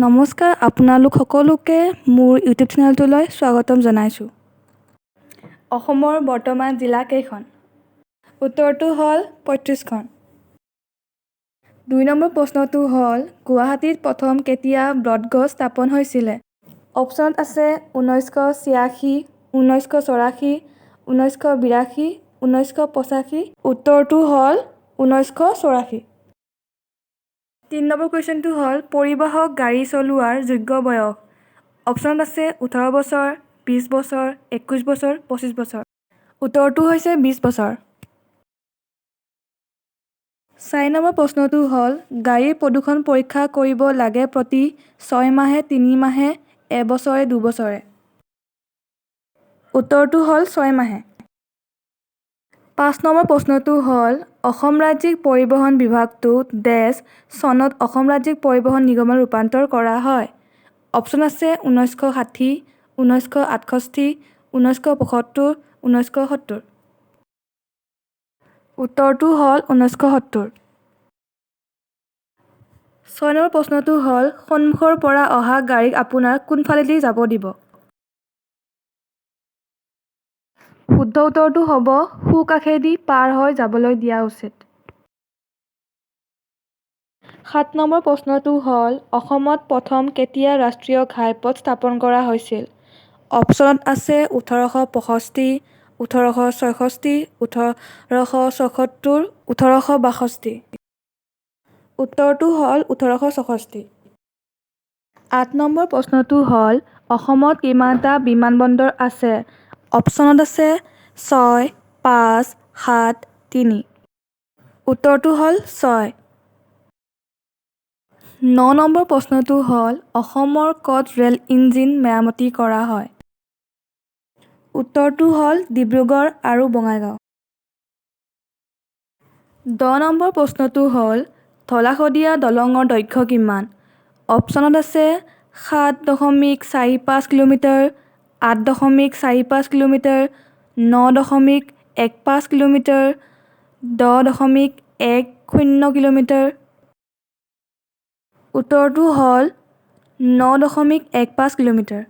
নমস্কাৰ, আপোনালোক সকলোকে মোৰ ইউটিউব চেনেলটোলৈ স্বাগতম জনাইছোঁ। অসমৰ বৰ্তমান জিলা কেইখন? উত্তৰটো হ'ল 35খন। 2 নম্বৰ প্ৰশ্নটো হ'ল, গুৱাহাটীত প্ৰথম কেতিয়া ব্ৰডগজ স্থাপন হৈছিলে? অপশ্যনত আছে 1986, 1984, 1982, 1985। উত্তৰটো হ'ল 1984। 3 নম্বৰ কুৱেশ্যনটো হ'ল, পৰিবাহক গাড়ী চলোৱাৰ যোগ্য বয়স? অপশ্যনত আছে 18 বছৰ, 20 বছৰ, 21 বছৰ, 25 বছৰ। উত্তৰটো হৈছে 20 বছৰ। 4 নম্বৰ প্ৰশ্নটো হ'ল, গাড়ীৰ প্ৰদূষণ পৰীক্ষা কৰিব লাগে প্ৰতি 6 মাহে, 3 মাহে, এবছৰে, 2 বছৰে। উত্তৰটো হ'ল 6 মাহে। 5 নম্বৰ প্ৰশ্নটো হ'ল, অসম ৰাজ্যিক পৰিবহণ বিভাগটো ডেছ চনত অসম ৰাজ্যিক পৰিবহণ নিগমত ৰূপান্তৰ কৰা হয়। অপশ্যন আছে 1960, 1968, 1975, 1970। উত্তৰটো হ'ল 1970। 6 নম্বৰ প্ৰশ্নটো হ'ল, সন্মুখৰ পৰা অহা গাড়ীক আপোনাৰ কোনফালেদি যাব দিব? শুদ্ধ উত্তৰটো হ'ব সোঁ কাষেদি পাৰ হৈ যাবলৈ দিয়া উচিত। 7 নম্বৰ প্ৰশ্নটো হ'ল, অসমত প্ৰথম কেতিয়া ৰাষ্ট্ৰীয় ঘাইপথ স্থাপন কৰা হৈছিল? অপশ্যনত আছে 1865, 1866, 1876, 1862। উত্তৰটো হ'ল 1866। 8 নম্বৰ প্ৰশ্নটো হ'ল, অসমত কিমানটা বিমানবন্দৰ আছে? অপশ্যনত আছে ছয়, পাঁচ, সাত, তিনি। উত্তৰটো হ'ল ছয়। 9 নম্বৰ প্ৰশ্নটো হ'ল, অসমৰ ক'ত ৰেল ইঞ্জিন মেৰামতি কৰা হয়? উত্তৰটো হ'ল ডিব্ৰুগড় আৰু বঙাইগাঁও। 10 নম্বৰ প্ৰশ্নটো হ'ল, ঢলা শদিয়া দলঙৰ দৈৰ্ঘ্য কিমান? অপশ্যনত আছে 7.45 কিলোমিটাৰ, 8.45 কিলোমিটাৰ, 9.15 কিলোমিটাৰ, 10.10 কিলোমিটাৰ। উত্তৰটো হ'ল 9.15 কিলোমিটাৰ।